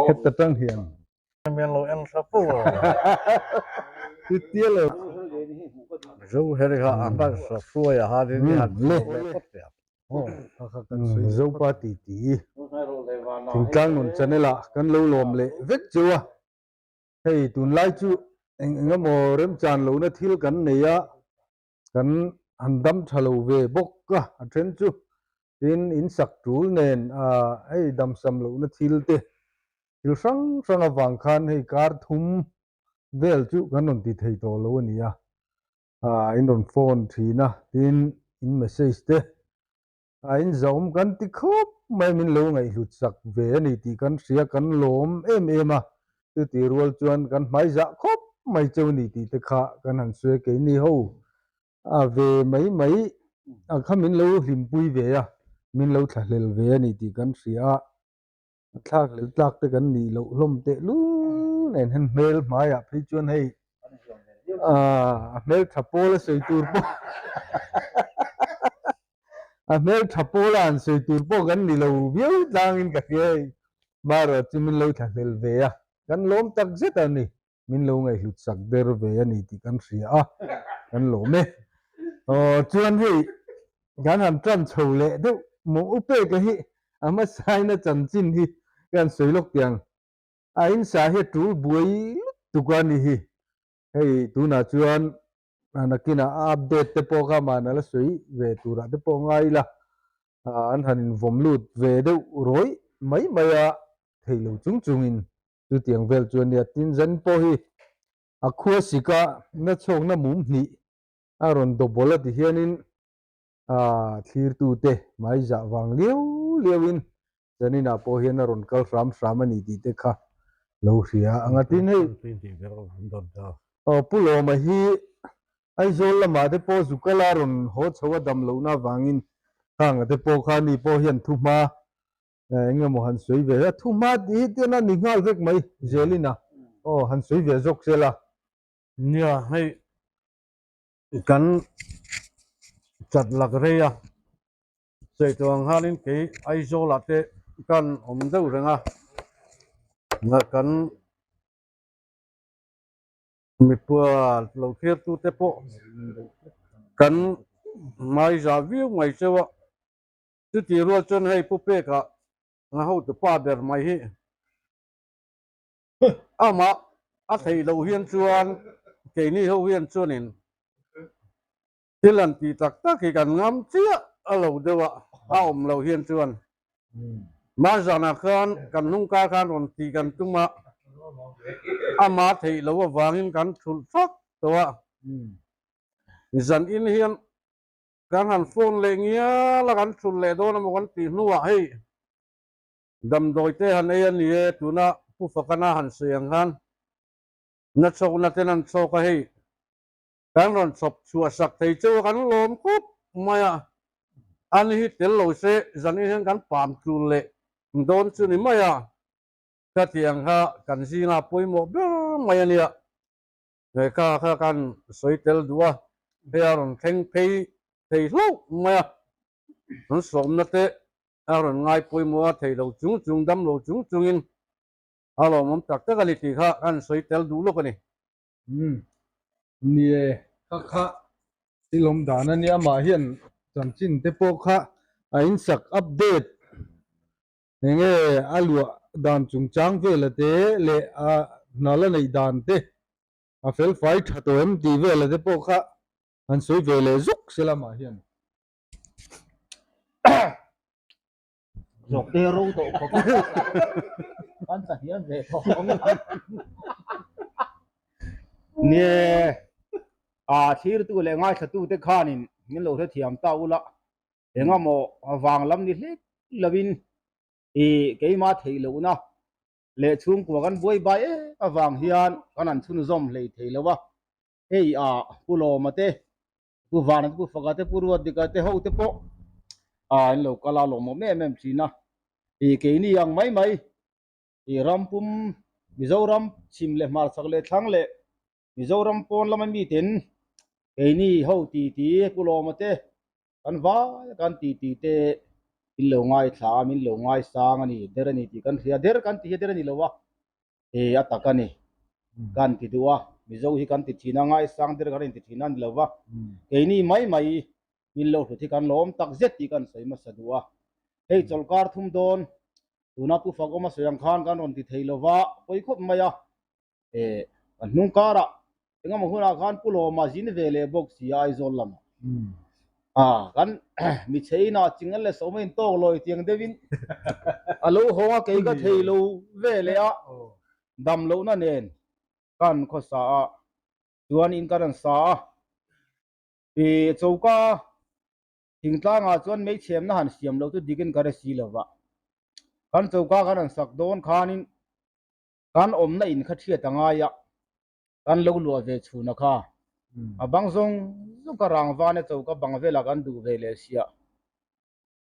Heta tang hian. Mian lo en hla fo a. Chutia lo. Zo heri kha a hman sa hruai a hanin i han hmu leh phawt teh ang. Zopa titi Thingtlang nun channel ah kan lo lawm leh vek cheu a. Hei tunlai chu eng eng emaw remchan lohna thil kan nei a, kan han dam tha lo ve bawk a, a then chu tin in sak tul nen hei damsam lohna thil te thil hrang hrang avang khan hei kar thum vel chu kan rawn ti thei tawh lo a ni a, in rawn phone thin a, tin in message te A inzawm kan ti khawp mai min lo ngaihhlut sak ve a ni tih kan hria kan lawm em em a, chuti rual chuan kan hmaizah khawp mai cheu ni tih te kha kan han sawi a keini ho a ve mai mai a kha min lo hlimpui ve a, min lo thlahlel ve a ni tih kan hria a. A thlak leh tlak te kan nih loh hlawm teh lul nen hian hmel hmaiah phei chuan hei a hmel tha pawl a sawi tur pawh a hmel tha pawl a han sawi tur pawh kan ni lo viau tlangin ka hria hei marawh chu min lo thlahlel ve a kan lawm tak zet a ni. Min lo ngaihhlut sak ber ve a ni tih kan hria a, kan lawm e. Aw chuan hei kan han tan chho leh deuh maw u peka hi a hmasaina chanchin hi ka han sawi lawk tih ang. A insa hi a tul buai lutuk a ni hi. Hei tunah chuan nakinah a update te pawh kha mahna la sawi ve turah te pawh ngai ila an han invawm lut ve deuh rawih mai mai a theih lo chung chungin Chutiang vel chu a nia. Tin, zan pawh hi a khua sika na chhawkna mum hnih a rawn double a ti hianin a thlirtute mai zah vang liau liauin zaninah pawh hian a rawn kal hram hram a ni tih te kha lo hria ang a. Tin, hei aw Pu Lawma hi Aizawl lamah te pawh Zukala rawn haw chho a dam lohna avangin khanga te pawh kha ni pawh hian thuhma Eng emaw han sawi ve a, thu hma tih hi ten a ni nghal vek mai zelin a, aw han sawi ve zawk se la. Nia, hei kan chat lak rei a, sawi tawh ang khanin kei Aizawl ah te kan awm deuh reng a, kan mipua lo thlir tu te pawh kan hmaiza viau mai cheu a. Chutih rual chuan hei Pu Peka nga hotu pa ber mai hi amah a theih loh hian chuan keini ho hian chuanin thil han tih tak tak hi kan ngam chiah a lo deuh a, a awm loh hian chuan Mahzanah khan kan hnung kar khan rawn tih kan tum a, amah theih loh avangin kan thulh fak tawh a, zan in hian Kan han phone leh ngial a, kan thulh leh dawn emaw kan tih hnuah hei damdawi te han ei a ni e, tuna Pu Fakana han sawi ang khan na chhawkna ten an chhawk a hei kan rawn chhawp chhuah sak thei cheu a kan lawm khawp mai a, ani hi tel lo se zanin hian kan pam tul leh dawn chu ni mai a, ka tih ang kha kan zinga pawimawh ber mai a nia. Lehkha kha kan sawi tel duh a, hei a rawn thleng phei thei hlauh mai a, an sawmna te a rawn ngai pawimawh a, thei lo chung chung, dam lo chung chungin a lawmawm tak tak a ni tih kha kan sawi tel duh lawk a ni. Umm, ni e, kha kha thil awm dan a nia, amah hian chanchin te pawh kha a insak update Eng nge a luah dan chungchang vela te leh a hna la neih dan te a felfai tha tawh em tih vela te pawh kha han sawi ve leh zuk se lamah hian. Zawk te ro tawh khawp a kan tla hniam ve tawh ang. Nie a thlirtu leh ngaithlatu te khanin min lo hrethiam ta ula Engemaw vang lam ni hlek lovin i keimah theih lohna leh chhungkua kan buai bai em avang hian kan han chhunzawm hlei thei lo a. Hei a Pu Lawma te, Pu Vana te, Pu Faka te, Pu Ruatdika te ho te pawh a an lo kal a lawmawm em em thin a. I keini ang mai mai i ram pum Mizoram chhim leh hmarchhak leh thlang leh Mizoram pawn lama miten keini ho titi Pu Lawma te kan vai a kan titi te. Min lo ngaithla a, min lo ngaisang a ni, der a ni tih kan hria. Der kan tih hi der a ni lo a, he a tak a ni. Kan ti duh a, Mizo hi kan ti thin a, ngaisang der kan inti thin a ni lo va. Keini mai mai min lo hlut hi kan lawm tak zet tih kan sawi hmasa duh a. Hei chawlhkar thum dawn, tuna Pu Fakawma sawi ang khan kan rawn ti thei lo va, pawi khawp mai a. Eh, kan hnung karah engemaw hunah khan Pu Lawma zin ve leh bawk si a Aizawl lamah. Ah, kan mi chheina chingal leh sawma in tawk lawi tiang deuhin a lo hawng a kei ka thei lo ve leh a, dam lohna nen kan khawsa a, chuan in kan rawn sa a, ih choka thingtlangah chuan meichhemna han siam loh chu dikin ka hre si lova, kan choka kan rawn sak dawn khanin Kan awmna in kha thiat a ngai a, kan lo luah ve chhun a kha. A bang zawng zawng ka rangvane choka bang velah kan duh ve leh sia.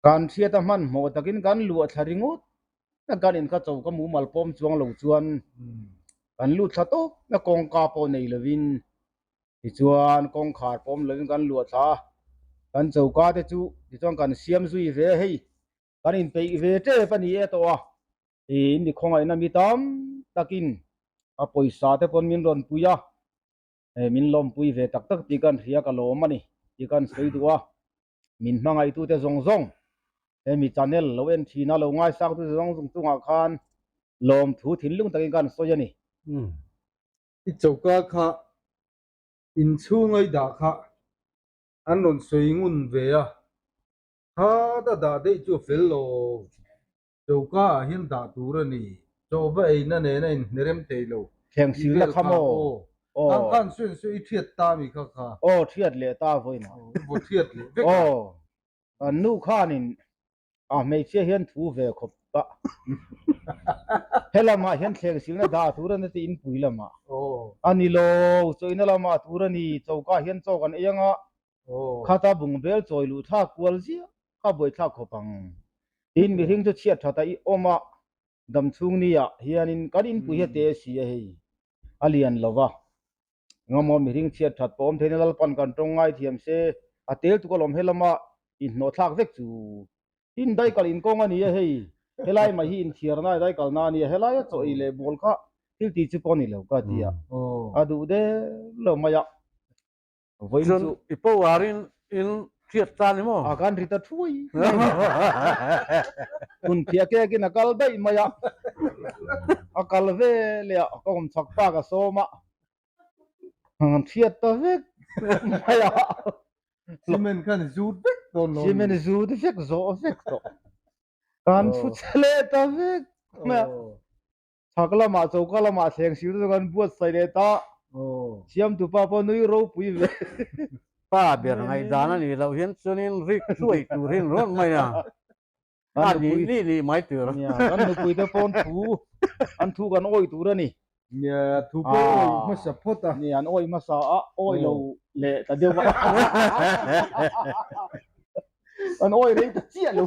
Kan thiat a hmanhmawh takin kan luah thla ringawt a, kan in kha choka mumal pawm chuang lo chuan kan lut thla tawp a, kawngka pawh nei lovin tichuan kawngkhar pawm lovin kan luah thla a, kan choka te chu tichuan kan siam zui ve a hei kan inpeih ve tep a ni e tawh a. Tiin mi khawngaihna mi tam takin a pawisa te pawn min rawn pui a, eh min lawmpui ve tak tak tih kan hria ka lawm a ni tih kan sawi duh a, min hmangaihtute zawng zawng hemi channel lo en thin a lo ngaisaktute zawng zawng chungah khan lawmthu thinlung takin kan sawi a ni. I choka kha inchhunga i dah kha an rawn sawi ngun ve a, khata dah daih chu a fel lo. Choka ah hian dah tur a ni. Chaw va eina nen a inhnerem thei lo. Thleng silna kha maw? Aw. Tang khan suan suan i thiat ta mi kha kha. Aw thiat leh ta vawiin ah. Aw i vaw thiat leh vek a. Aw. Kan nu khanin a hmeichhia hian thu ve khawp a. Helamah hian thleng silna dah tur a ni tih inpui lamah. Aw. A ni lo, chawina lamah tur a ni. Choka hian chaw kan ei anga Khata bungbel chawi luh thlak kual ziah kha buaithlak khawp ang. Tin, mihring chu chhiat that a i awm a, damchhung ni ah hianin kan inpui hi a te si a hei, a lian lo va. Engemaw mihring chhiat that pawh awm theihna Lalpan kan tawng ngai thiam se, a tel tuk alawm helama inhnawhthlak vek chu. Tin, daikal inkawng a ni a hei, helai mai hi inthiarna a daikalna a ni a, helaia chaw ei leh bawl kha thil ti chu pawh a ni lo ka ti a, a duh deuh lo mai a. Vawiin chu i power in in hriat ta ni maw? A kan ri ta thuai mai a. Hun phiah kek in a kal daih mai a. A kal ve leh a ka awm chak pa ka sawm a. An hriat ta vek mai a. Cement khan i zut vek dawn lo. Cement i zut vek zawh vek tawh. Kan thu che leh ta vek mai a. Chhak lamah choka lamah thleng sir chu kan buatsaih leh ta. Siamtu pa pawh nui ropui ve. Pa ber ngaihdan a nih loh hian chuanin rik hruai tur hi an rawn mai a. A nih nih nih mai tur. Nia, kan nupui te pawn thu an thu kan awih tur a ni. Nia, thu pawh awih hmasa phawt a. Nia, an awih hmasa a, awih lo leh ta deuh a. An awih rei ta chiah lo.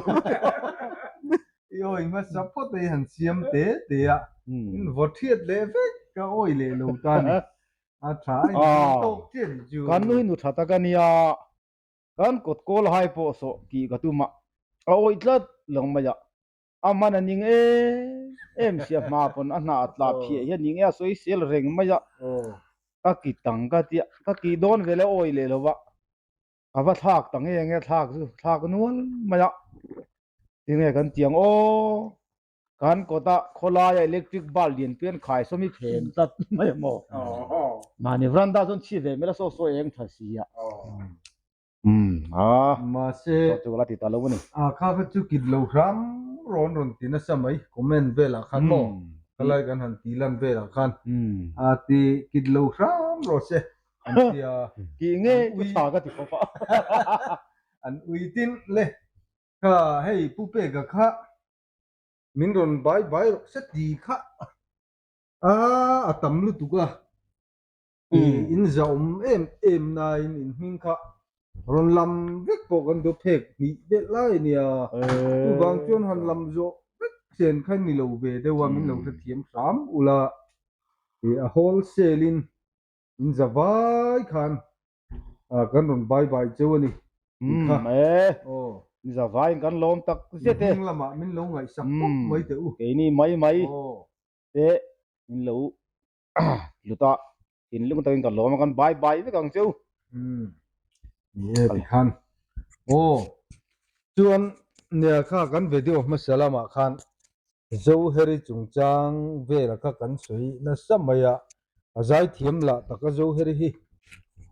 I awi hmasa phawt a i han siam te te a, in vaw thiat leh vek ka awi leh lo ta ni. A tha a in tawk chiah ni chu. Kan nu hi nu tha tak a nia, kan kawt kawl hai pawh sawh tih ka tum a, a awih tlat lo mai a, a hman a ning em em sia hma pawn a hnah a tla phiah hian ning e a sawi sel reng mai a, ka ki tang ka tia, ka ki dawn vel a awi leh lo va. A va thlak ta nge nge thlak chu thlak nual mai a, tinge kan ti ang aw, kan kawta khawlaia electric bulb lian pui an khai sawm hi phen tlat mai a maw, mahni veranda chuan chhi ve mai la saw saw eng tha si a, umm a Mahse saw chu ka la ti ta lo a ni. A kha kha chu kit lo hram rawn rawn ti nasa mai comment velah khan maw khalai kan han ti lan velah khan a ti kit lo hram rawh se. An tia. Tih nge ka tha ka ti khawp a. An ui tin le. Kha hei Pu Peka kha min rawn bai bai rawh se ti kha a a tam lutuk a. In zahawm em em nain in hming kha rawn lam vek pawh kan dawp phek hnih vel lai a nia. Chuvang chuan han lam zawh vek chen kha ni lo ve deuh a min lo hrethiam hram ula. A wholesale in In za vai khan kan rawn bye bye cheu a ni tih kha. E. Aw. Zavaiin kan lawm tak zet e. Hming lamah min lo ngaihsak khawp mai teh u. Keini mai mai te min lo hlut a, thinlung takin kan lawm a, kan bye bye vek ang che u. Ni e tikhan. Aw chuan nia kha kan video hmasa lamah khan Zoheri chungchang vela kha kan sawi nasa mai a, a zaithiam lah taka Zoheri hi.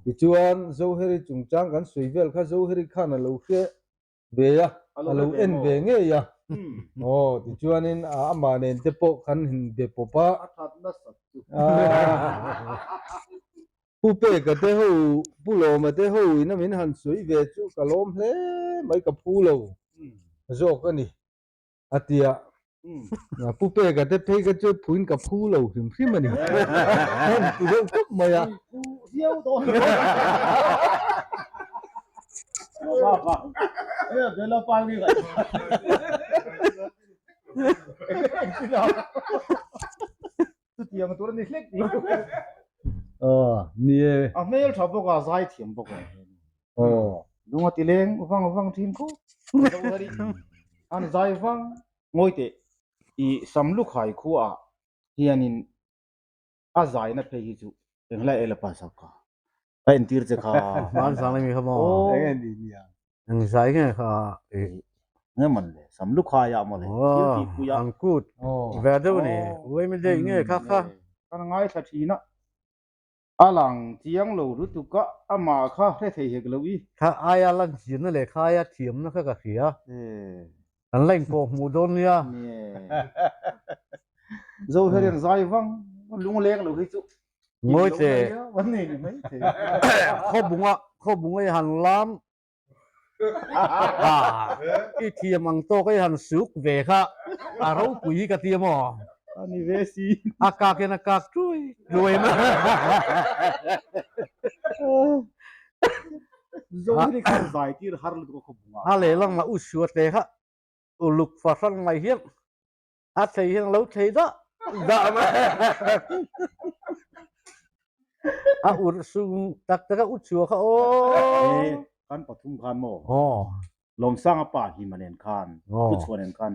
Tichuan Zoheri chungchang kan sawi vel kha Zoheri khan a lo hre ve a, a lo en ve ngei a. Aw, tichuanin amah nen te pawh kan inbe pawp a. A that nasat chu. Pu Peka te ho, Pu Lawma te ho ina min han sawi ve chu ka lawm hle mai, ka phu lo zawk a ni. A ti a, Pu Peka te phei kha chu phuin ka phu lo hrim hrim a ni. An ti deuh khawp mai a. Chutiang tur a ni hlek lo. Aw, ni e. A hmel tha bawk a, zai thiam bawk a. Aw. Lung a ti leng vang vang thin khawp. An zai vang ngawi teh. I Samlukhai khuaah hianin a zaina phei hi chu enghlai ela pa sak kha. A entir che kha. Hman sang lemi kha maw? Aw. Enge ni nia. Eng zai nge kha i. Nge man le Samlukhai ah mawle thil tih pui a. An kut ve deuh ni. Uaimi dei nge kha kha. Kan ngaithla thin a. A lang chiang lo lutuk a, amah kha hre thei hek lo i. Kha aia lan zirna leh kha aia thiamna kha ka hria. Kan la inpawh hmuh dawn nia. Zo hian zai vang lungleng lo hi chu. Ngawi teh. Khawbunga khawbunga i han lam i thiam ang tawk i han suk ve kha a ropui hi ka ti maw? A ni ve si. A kak hian a kak ṭui ṭui mai. Zo hi khan zai tir har lutuk a khawbunga. A lehlam ah u suat te kha uluk fahran mai hian A thei hian lo thei dah dah mai. A urh sung tak tak a u chhuak kha aw. E, kan pathum khan maw? Aw. Lawmsanga pa Hlima nen khan, Pu Chhuah nen khan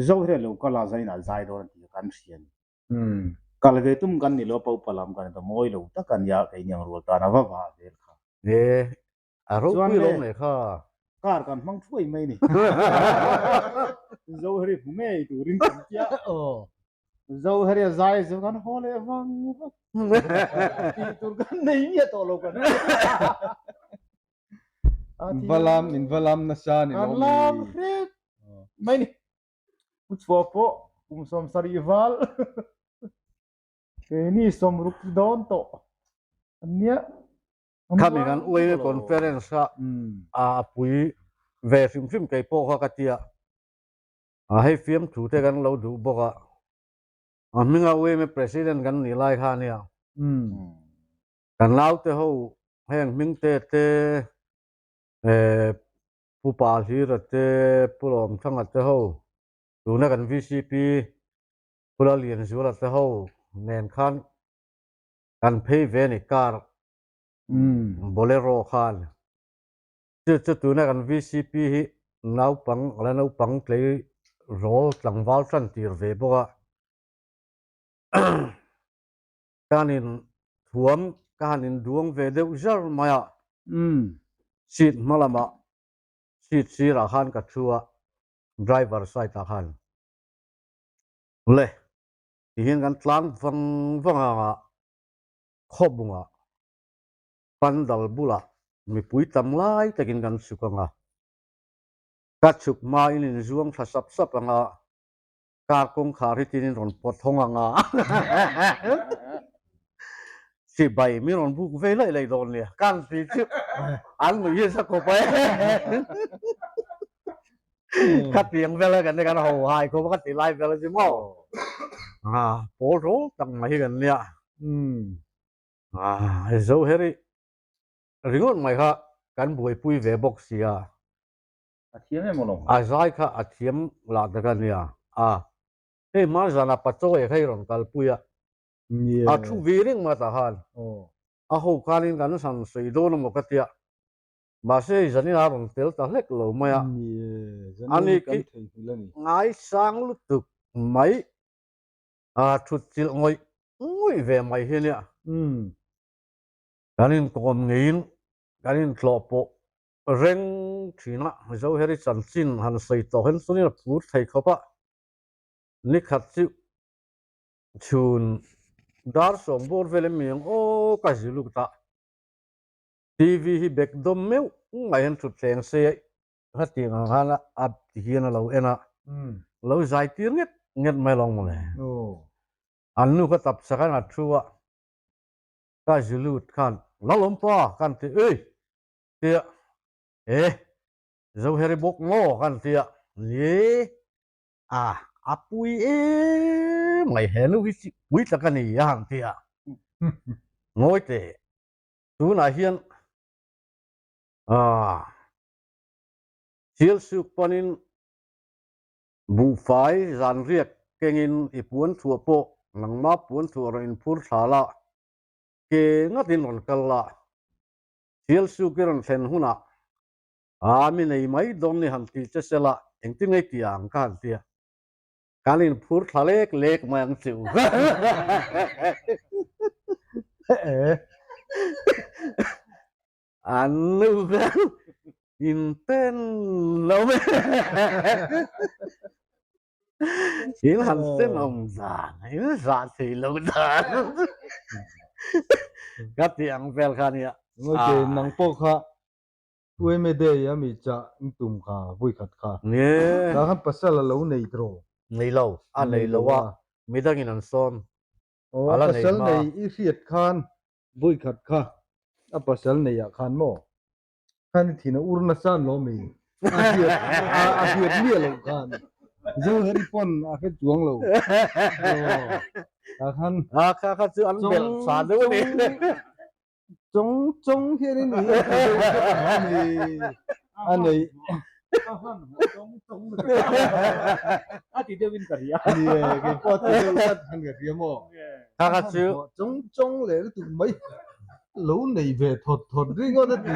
Zo hian lo kal a zainah zai dawn a ti kha kan hria ni. Kal ve tum kan ni lo a, pa upa lam kan ni ta mawi lo tak a nia keini ang rual tan a va va vel kha. E, A ropui lo mai kha. Car kan hmang thuai mai ni. Zoheri hmu ngei turin kan tia. Zoheri a zai chu kan haw leh vang vang. Tih tur kan nei nge tawh lo kan. In va lam, in va lam nasa ni lo mi. Kan lam hrep mai ni. Pu chhuah pawh kum 70 val. Keini 60 dawn tawh an nia. Khami kan uaime conference kha a pui ve hrim hrim kei pawh kha ka tia a hei fiamthu te kan lo duh bawk a a hminga uaime president kan nih lai kha ania kan naute ho heng hming te te eh Pu Pahlira te Pu Lawmthanga te ho tuna kan VCP Pu Lalianzuala te ho nen khan Kan phei ve ni car Bolero khan chu chu tuna kan VCP hi naupang la naupang tlei rawl tlangval tan tir ve bawk a ka han in thuam ka han in duang ve deuh zar mai a seat hma lamah seat sirah khan ka thu a driver side ah khan le. Tihian kan tlang vang vang anga khawbungah pandal bulah mipui tam lai takin kan chhuk anga, ka chhuk hmain in zuang thla sap sap anga, car kawngkhar hi tin in rawn pawt hawng anga chibai min rawn buk ve laih laih dawn nia, kan ti chu an nui hi sa khawp e. Kha tiang vel a kan kan ho hai kho ka ti lai vel a chi maw a pawl rawl tak mai hi kan nia a zo heri ringawt mai kha kan buaipui ve bawk sia a thiam em alawm a zai kha a thiam lah tak a nia a hei hma zana pachaw e kha i rawn kalpui a a thu vi reng mai tah khan a ho khanin kan san sawi dawn emaw ka tia. Mahse hei zanin a rawn tel ta hlek lo mai a. Ni e, zanin hi kan theihnghilh a ni. Ngaisang lutuk mai a thut chilh ngawih ngawih ve mai hi nia. Kan inkawm ngeiin kan intlawh pawh reng thin a, Mizo Heri chanchin han sawi tawh hian chuan a phur thei khawp a, nikhat chu chhun dar sawm bawr vel em mi ang aw ka zi lut a, TV hi bek dawm meuh mai hian thut thleng se hetiang ang khan a ti hian a lo en a, lo zai tir nget nget mai alawng mawle. An nu kha tap sak a thu a, ka zi lut khan Lalawmpa kan ti ui tia e Zoheri bawk maw kan tia ni a a pui em mai he nu hi pui tak a ni a han tia ngawi teh tunah hian ah Sialsuk panin buhfai zanriak kengin i puan thuah pawh nangma puan thuah rawn inphur thla la ke ngatin rawn kal la. Sialsuk i rawn thlen hunah a mi nei mai dawn ni han ti che sela engtin ngei ti ang ka han tia. Kan inphur thla lek lek mai ang chu. An nu khan inten lo mai. In han tenawm dan, in zah thei lo dan. Ka ti ang vel kha nia. Ngawi nang pawh kha Ueme Day a mi chah in tum kha vui khat kha. Nge. Tah khan pasal a lo nei tawh. Nei lo, a nei lo a, midangin an sawn. Aw, a pasal nei i hriat khan vui khat kha a pasal nei ah khan maw? Khan i thin a ur nasa an lo mai. A hriat a hriat miah loh khan. Zo heri pawn a hre chuang lo. Tah khan. A kha kha chu an belh sa deuh a ni. Chawng chawng hian in i a ti deuh tlat a ni. A nei. A hman hmuh chawng chawng lutuk. A ti deuh in ka hria. Ni e, kei pawh a ti deuh tlat khan ka hria maw. Kha kha chu. Chawng chawng leh lutuk mai. Lo nei ve thawt thawt ringawt a ti.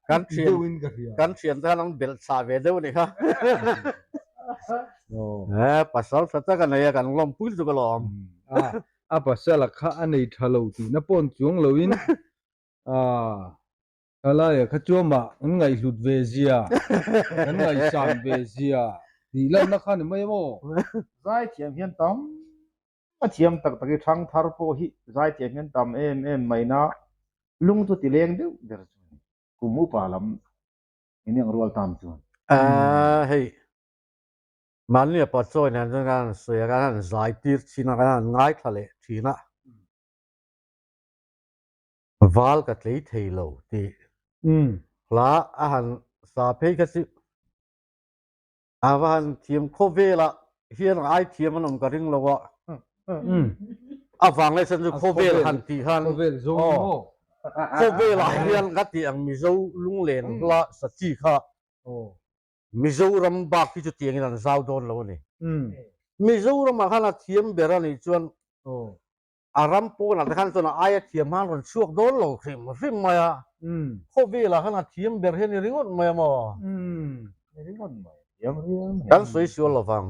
Kan thian deuhin ka hria. Kan thian te khan an belh chah ve deuh a ni kha. Eh pasal tha tak a nei a kan lawmpui lutuk alawm. A pasal a kha a nei tha lo tihna pawh chuang loin a Thalaia kha chuamah an ngaihhlut ve zia, an ngaihsan ve zia tih lanna kha ni mai a maw? Zaithiam hian tam A thiam tak tak i thang thar pawh hi zaithiam hian tam em em mai na lung chu ti leng deuh ber chu a ni. Kum upa lam in eng rual tam chuan. Aaa hei mahni a pachawi nen chuan kan han sawi a, kan han zai tir thin a, kan han ngaithla leh thin a, val ka tlei thei lo tih hla a han sa phei kha chu A va han thiam khawvelah hian ai thiam an awm ka ring lo a. A vang leh chan chu khawvel han tih khan Khawvel zawng hi maw? Khawvelah hian ka tih ang Mizo lunglen hla sachi kha Mizoram bak hi chu tiangin an zau dawn lo a ni. Mizoramah khan a thiam ber a nih chuan A ram pawnah te khan chuan a aia thiam han rawn chhuak dawn lo hrim hrim mai a, khawvelah khan a thiam ber hi a ni ringawt mai a maw? Ni ringawt mai, thiam riau mai. Kan sawi sual lo vang.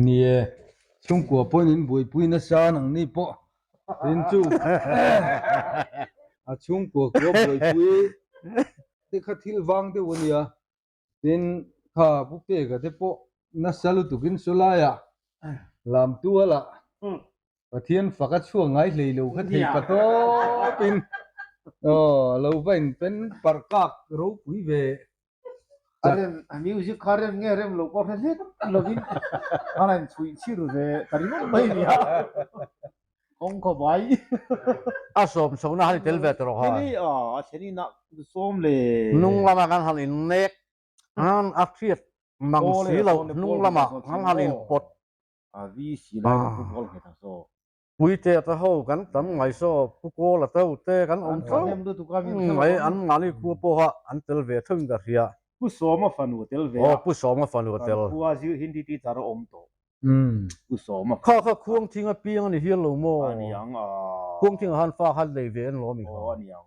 Ni e, chhungkua pawhin in buaipui nasa nang ni pawh tin chu a chhungkua kua buaipui te kha thil vang deuh a nia. Tin, kha Pu Peka te pawh nasa lutukin saw laiah lam tualah Pathian fak a chhuak ngai hlei lo kha thei pa tawpin aw lo va inpen parh kak ropui ve. A rem, a music kha rem nge rem lo pawh hre hlek lovin a rawn chhuih chhir ve ta ringawt mai nia. Kawng khaw bai. A sawm chhohna han i tel ve tawh rawh ha. Hei a, a thlen in ah sawm le. Hnung lamah kan han in nek an a hriat mang si lo hnung lamah kan han in pawt. A VC lai kan pu kawl nghet ang saw. Puite ata ho kan tam ngai saw pu kawl ata ho te kan awm tho mai an mahni khua pawha an tel ve tho in ka hria. Pu Sawma fanu a tel ve a. Aw Pu Sawma fanu a tel. Kan khua zir Hindi teacher a awm tawh. Pu Sawma. Kha kha khuang thing a piang a ni hial lo maw? A ni ang a. Khuang thing ah khan fa khan nei ve an lo a mi kha. Aw a ni ang.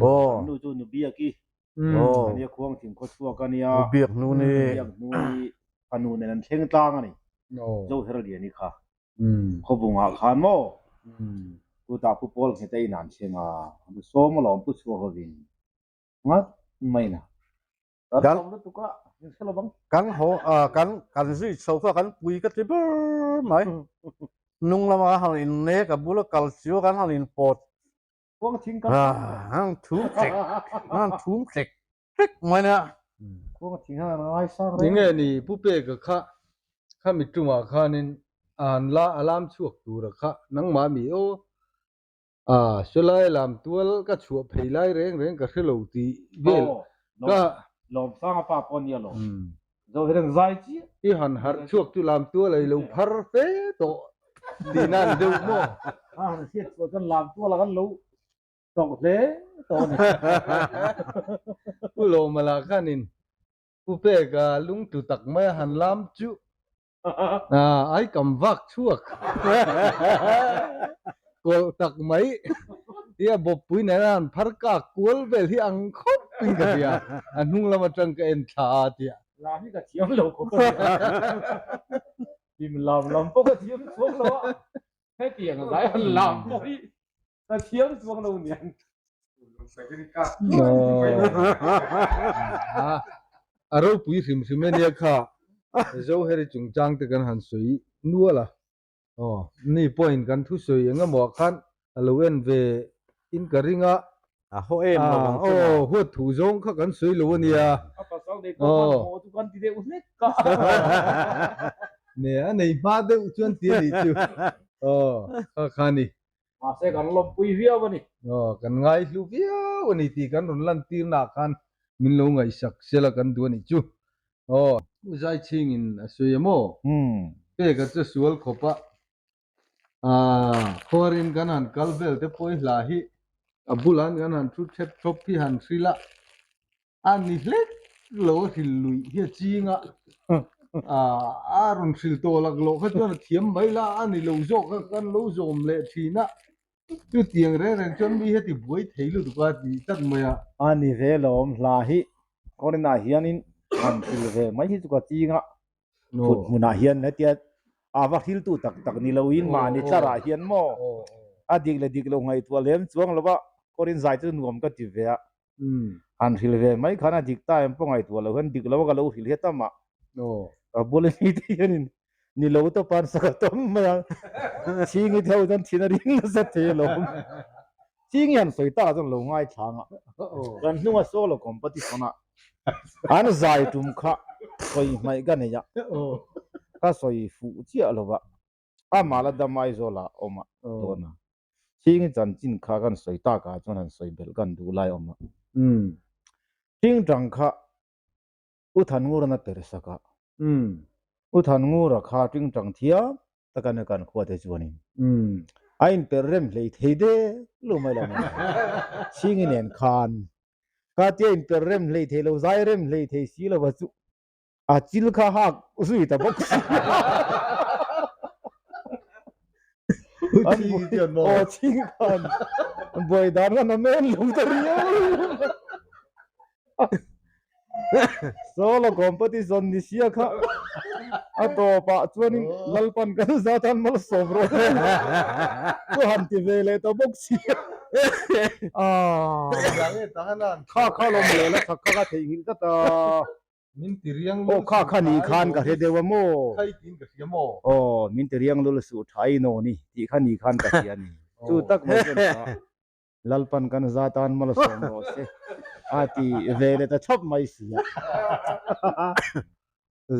Kan nu chu nu Biaki a nia, Khuangthing khaw chhuak a nia. Nu Biak hnu ni. Biak hnu ni fanu nen an thleng tlang a ni. Zoherliani kha khawbungah khan maw chutah Pu Paul Ngheta in an thleng a, an sawm alawm Pu Chhuah hovin ngat mai na. Kan kan haw kan kan zui chho kha kan pui ka ti ber mai. Hnung lama kan han innek a bula kal chiu kan han inpawt. Han thum tlek han thum tlek tlek mai nia. Enge ni Pu Peka kha khami tumah khanin a han la a lam chhuak tura kha nangmah mi aw A, sawlai lam tual ka chhuah phei lai reng reng ka hre lo tih vel ka. Lawmsanga pa pawh nia lo. Zo hian zai chiah. I han harh chhuak chu lam tual a i lo phar fe tawh tih nan deuh maw? A han hriat chhuah chuan lam tual a kan lo tawk hle tawh a ni. Pu Lawmala khanin Pu Peka lungtu tak mai a han lam chu Ai kam vak chhuak kawlh tak mai hi a bawppui nena han phar kak kual vel hi ang khawp in ka hria a hnung lam atang ka en thla a tia. Lam hi ka thiam lo khawp a nia. Tim lam lam pawh ka thiam chuang lo a, hetiang zai han lam pawh hi ka thiam chuang lo niang. A ropui hrim hrim e nia kha Zoheri chungchang te kan han sawi nual a, aw ni pawhin kan thusawi eng emaw ah khan a lo en ve in ka ring a, A haw em lo ang chu aw huat thu zawng kha kan sawi lo a nia, A pasal nei pawh khan haw chu kan ti deuh hlek a. Ne a nei hma deuh chuan ti a nih chu, aw kha kha a ni. Mahse kan lawmpui viau a ni. Aw, kan ngaihlu viau a ni tih kan rawn lantirna ah khan min lo ngaihsak sela kan duh a nih chu. Aw, U Zaichhingin a sawi a maw? Peka chu sual khawp a, aah, khuarin kan han kal vel te pawh i hla hi a bulah kan han thu thep thawp hi han hrilh a, A ni hlek lo a hril luih hi a ching a, a rawn hril tawh lak loh kha chuan a thiam mai la, a ni lo zawk a kan lo zawm leh thin a, chutiang reng reng chuan mi heti buai thei lutuk a tih tlat mai a. A ni ve lawm hla hi Corona hianin han hril ve mai hi chu ka ching a, phut hmunah hian hetia a va hriltu tak tak ni loin mahni tlarah hian maw a dik leh dik lo ngaihtuah lem chuang lo va, Corin zai chu nuam ka ti ve a. Han hril ve mai khan a dik ta em pawh ngaihtuah lo hian dik lo a ka lo hril hiat a mah. Ka bula mi te hianin ni lo tawp a an sak a tam mai a, Chhingi te ho chuan thin a ring nasa thei alawm. Chhingi han sawi tak ah chuan lo ngaithlang a, kan hnunga solo competition ah an zai tum kha sawi hmaih ka nei a, ka sawi fuh chiah lo va. Amah la dam Aizawl ah awm a dawn a, Chhingi chanchin kha kan sawi tak ah chuan han sawi belh kan duh lai awm a. Tingtang kha U Thanngura'n a per sak a, U Thanngura kha tingtang thiam tak a nia kan khua te chuanin a inper rem hlei thei dek lo mai lo mai. Chhingi nen khan kha tia inper rem hlei thei lo, zai rem hlei thei si lo va chu A chil kha hak zui ta bawk si. Aw ching khan buai dan khan a men lo ta riau. Solo competition ni sia kha a tawpah chuanin Lalpan kan zat an malsawm rawh chu han ti ve leh ta bawk si. Kha kha lawm leh la chak kha ka theihnghilh tlat a. Min ti riang lul Aw kha kha ni khan ka hre deuh a maw? Khai tiin ka hria maw? Aw min ti riang lul suh tha i naw ni tih kha ni khan ka hria a ni. Chu tak mai chuan kha Lalpan kan za tan malsawm rawh se a ti ve leh ta chhap mai si a.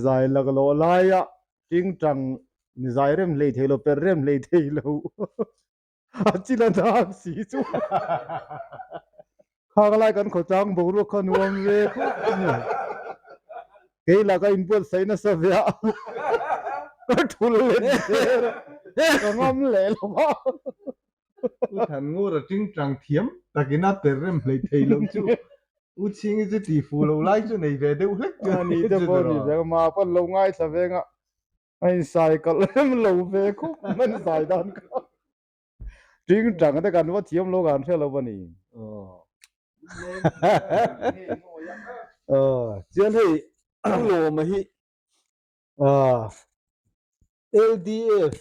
Zai laklawh laia tingtang ni zai rem hlei thei lo per rem hlei thei lo. A chil a dak si chu. Khak lai kan khawchang boruak kha nuam ve khawp a ni. Kei lah ka inbuatsaih nasa ve a, ka thul let zel a, ka ngam leh lo a. U Thanngura tingtang thiam takin a per rem hlei thei lo chu. U Chhingi chu ti fu lo lai chu nei ve deuh hlek chu a ni te pawh ni ve a, mah pawn lo ngaithla veng a. A insai kalh rem lo ve khawp mai a zai dan kha. Tingtang te kan va thiam lo kan hre lo a ni. Aw chuan hei Pu Lawma hi LDF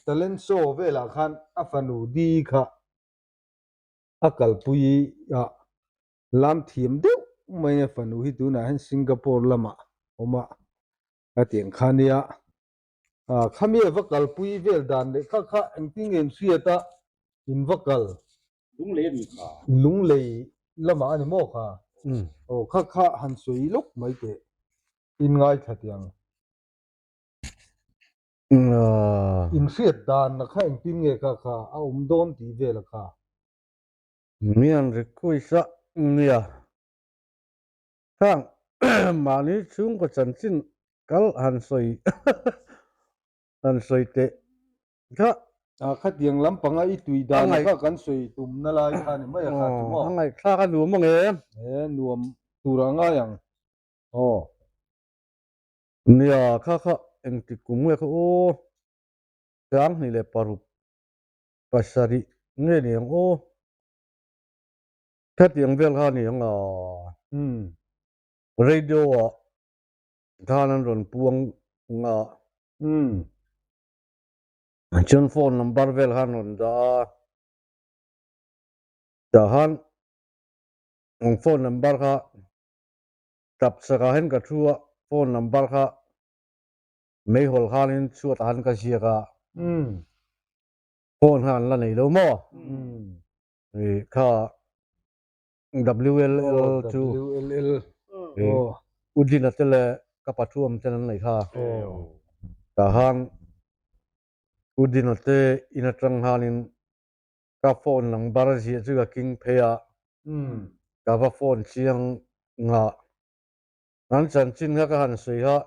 Talent Show velah khan a fanu Di kha a kalpui a lam thiam deuh mai a fanu hi tunah hian Singapore lamah awm a a tih ang kha nia. Khami a va kalpui vel dan leh kha kha engtin nge in hriat a in va kal Lunglei a ni kha. Lunglei lamah a ni maw kha? Aw kha kha han sawi lawk mai teh in ngaithla teh ang. In hriat dan na kha engtin nge kha kha a awm dawn tih vel a kha? Mi an request a nia. Khang mahni chhungkaw chanchin kal han sawi han sawi teh kha. A khatiang lampanga i tui dan kha kan sawi tumna lai kha ni mai a kha chu maw? A ngaihthlak a nuam ang em? E nuam tur a ngai ang. Aw. Nia kha kha engtik kum nge kha aw 2006 pasarih nge ni ang aw. Hetiang vel kha a ni ang a, radio ah khan an rawn puang a, chuan phone number vel kha an rawn dah a, tah khan ang phone number kha tap chakah hian ka thu a, phone number kha meihawl khanin chhuatah khan ka ziak a, phone kha an la nei lo maw? Ih kha WLL chu WLL Udina te leh ka pathuam ten an nei kha. Tah khan Udina te in atang khanin ka phone number ziah chu ka king phei a, ka va phone chiang ngah. An chanchin kha ka han sawi kha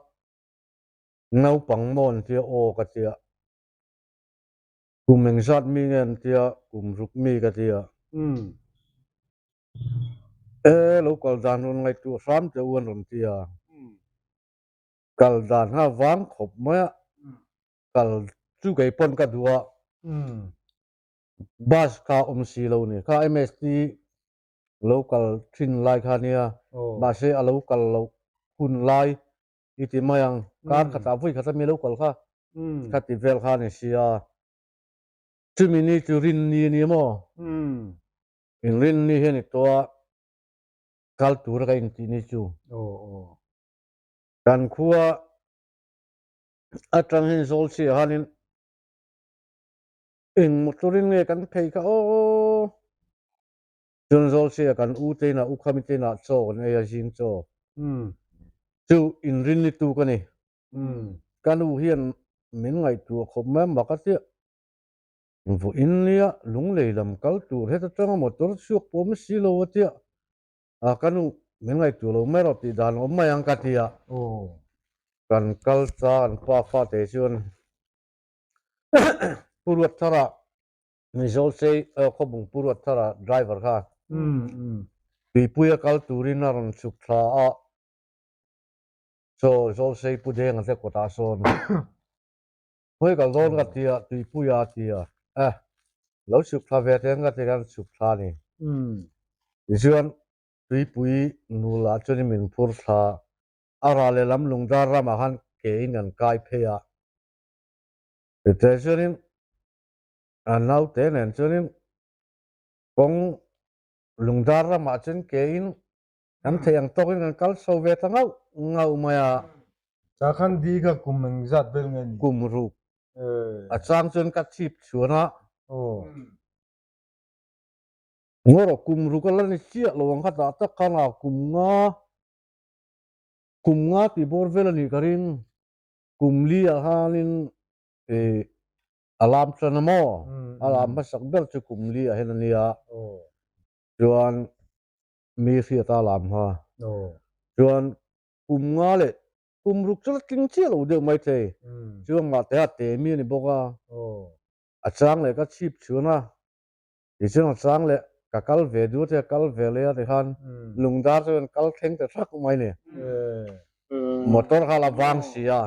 naupang maw an tia aw ka tia. Kum engzat mi nge an tia, kum ruk mi ka tia. E, lo kal dan rawn ngaihtuah hram teh u an rawn tia. Kal dan kha vang khawp mai a, kal chu kei pawn ka duh a, bus kha awm si lo ni. Kha MST lo kal thin lai kha nia, mahse a lo kal loh hun lai I ti mai ang, kar khatah vawi khat a mi lo kal kha, kha ti vel kha a ni si a. Chumi ni chu rinni a ni maw? Inrinni hian i tawh a, kal tura ka intih ni chu. Kan khua atang hian Zawlchhia khanin eng motor-in nge kan phei kha aw. Chuan Zawlchhia kan u te inah u Khami te inah chaw kan ei a, zing chaw. Chu inrinni tu ka ni. Ka nu hian min ngaihtuah khawp mai a, mak a tia. Vawiin nia lunglei lam kal tur heta tanga motor chhuak pawh awm si lo a tia. A ka nu min ngaihtuah lo mai rawh tih dan awm mai ang ka tia. Kan kal ta kan pa fate chuan Pu Ruatthara Mizo chei Khawbung Pu Ruatthara driver kha Tuipuia kal turin a rawn chhuk thla a, chaw Zawlsei Pu Denga te kawtah sawn Khawi kal dawn ka tia Tuipuia a ti a, eh lo chhuk thla ve teng ka ti khan chhuk thla a ni. Tichuan Tuipui nula chuan min phur thla a, ral lehlam Lungdar ramah khan kein kan kai phei a, tichuanin A naute nen chuanin kawng lungdar ramah chuan kein kan theih ang tawkin kan kal chho ve ta ngauh ngauh mai a. Tah khan di kha kum engzat vel nge ni? Kum ruk. A chang chuan ka chhip chhuan a. Ngaw rawh kum ruk a la ni chiah lo ang kha tah tak khan a kum nga kum nga tih bawr vel a nih ka ring. Kum li ah khanin ih A lam tan a maw? A lam hmasak ber chu kum li ah hian a nia. Chuan mi hriat a lam kha. Chuan kum nga leh kum ruk chu la tling chiah lo deuh mai thei. Chuan mah te a te mi a ni bawk a. A chang leh ka chhip chhuan a. Tichuan a chang leh ka kal ve duh a tia kal ve leh a tikhan lungdar chu kan kal thleng ta thak mai ni. Motor kha la vang si a.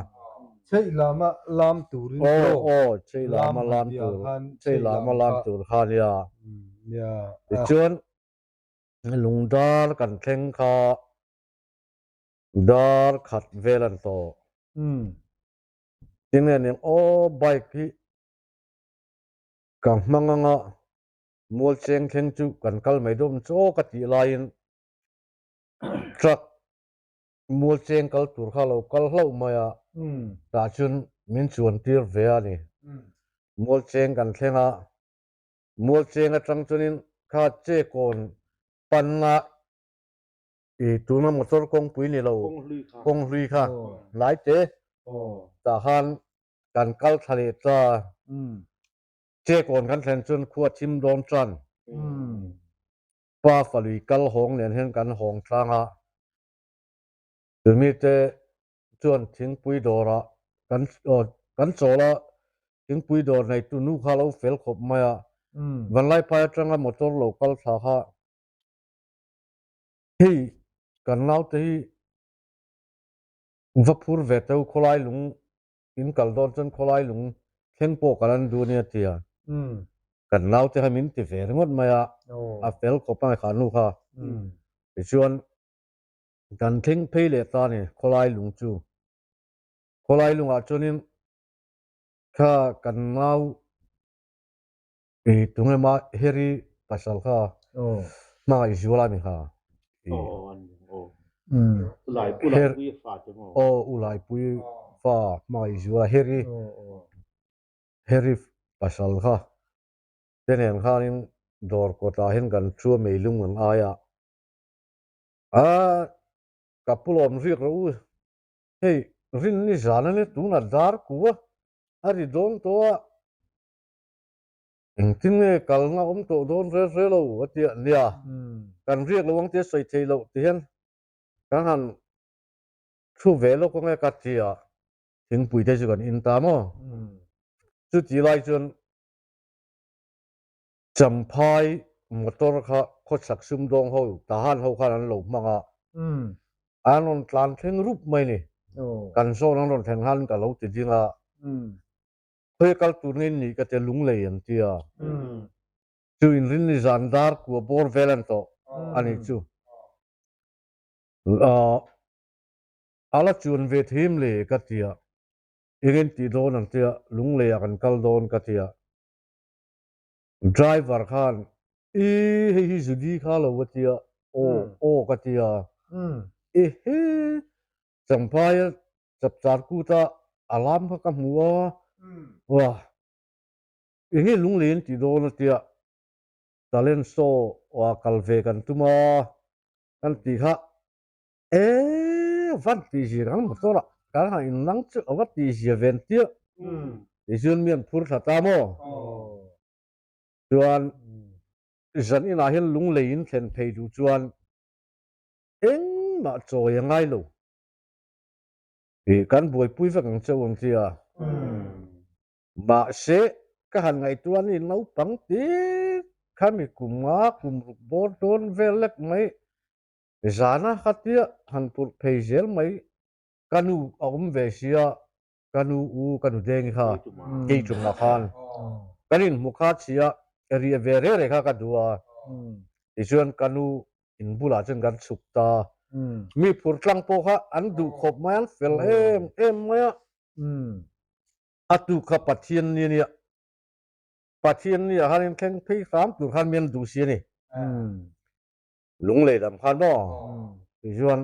Chei lama lam turin Aw aw chei lama lam tur chei lama lam tur kha nia. Tichuan. Lungdar kan thleng kha dar khat vel an tawh. Tinge ning aw bike hi ka hmang anga mual cheng thleng chu kan kal mai dawn chu aw ka tih laiin truck mual cheng kal tur kha lo kal hlauh mai a, tah chuan min chuan tir ve a ni. Mual cheng kan thleng a, mual cheng atang chuanin kha che kawn panna i tuna motor kawngpui ni lo kawng hlui kha hnai te tah khan kan kal thla leh ta. Che kawn kan thlen chuan khua thim dawn tan. Pa falui kal hawng nen hian kan hawng tlang a, chumi te chuan thingpui dawrah kan kan chawl a, thingpui dawr neitu nu kha a lo fel khawp mai a, Vanlaiphai atanga motor lo kal thla kha hei kan naute hi va phur ve teu khawlai lung in kal dawn chuan khawlai lung thleng pawh kan an duh ania tia kan naute kha min ti ve ringawt mai a, a fel khawp a kha nu kha tichuan kan thleng phei leh ta a ni khawlai lung chu khawlai lungah chuanin kha kan nau i tunge ma Harry pasal kha hmangaih zual a ni kha i aw u Laipui fa hmangaih zual a Harry Harry pasal kha te nen khanin dawr kawtah hian kan thu a meilung ang aia a ka pu lawm riak rawh u hei rin ni zan a nia tunah dar ku a a ri dawn tawh a. Engtin nge kalna awm tawh dawn rel rel lo a ti a, nia kan riak lo ang tia sawi thei loh ti hian kan han thu ve lawk ange ka ti a, thingpui te chu kan in ta maw? Chuti lai chuan Champhai motor kha khawchhak sumdawng ho Tahan ho khan an lo hmang a, an rawn tlan thleng rup mai ni, kan zawn an rawn thlen khan ka lo ti ding a. Khawi kal tur nge ni ka tia lunglei an ti a. Chu inrin ni zan dar kua bawr vel an tawh a nih chu. A la chuan ve thim le ka ti a. Eng en tih dawn an tia lunglei ah kan kal dawn ka ti a. Driver khan i hei hi Judy kha lo a ti a. Aw aw ka ti a. Ehe Champhaia Chapchar kuta a lam kha ka hmu a, wah enge lunglei an tih dawn a tia talent show ah kal ve kan tum a kan tih kha e van tih zia kan motor ah kan han in nang chu a va tih zia ve an tia tichuan mi an phur thla ta maw chuan zan inah hian lunglei in thlen phei duh chuan engmah chawi a ngai lo. Ih, kan buaipui vek ang chauh ang che a. Mahse, ka han ngaihtuah ni naupang tir kha mi kum nga kum ruk bawr dawn vel lek mai zana khatia han purh phei zel mai ka nu a awm ve sia ka nu u ka nu dengi kha kei tumah khan kan inhmu kha chhia riah ve reh reh kha ka duh a tichuan ka nu in bulah chuan kan chhuk ta. Mi phur tlang pawh kha an duh khawp mai a, an fel em em mai a. A tu kha Pathian ni a nia. Pathian ni ah khan in thleng phei hram tur khan mi an duh si a ni. Lunglei lam khan maw? Tichuan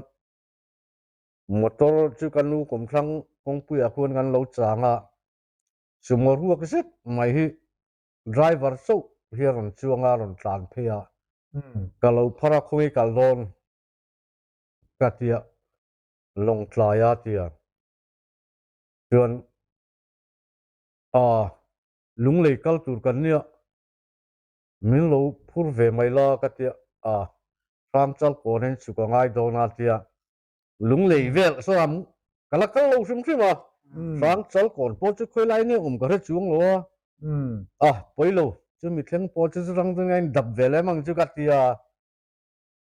motor chu ka nu kawmthlang kawngpuiah khuan kan lo chang a, sumo ruak zet mai hi Driver chauh hi a rawn chuang a, a rawn tlan phei a, ka lo phar a, khawnge kal dawn ka ti a, Lawngtlai a ti a, chuan aa Lunglei kal tur kan nia, min lo phur ve mai la ka ti a, aa Hrangchal kawn hian chhuk a ngai dawn a ti a, Lunglei vel saw ka la kal lo hrim hrim a, Hrangchal kawn pawh chu khawi lai nge awm ka hre chuang lo a, a pawi lo chu mi thleng pawh chu churang chu nge dap ve lem ang chu ka ti a,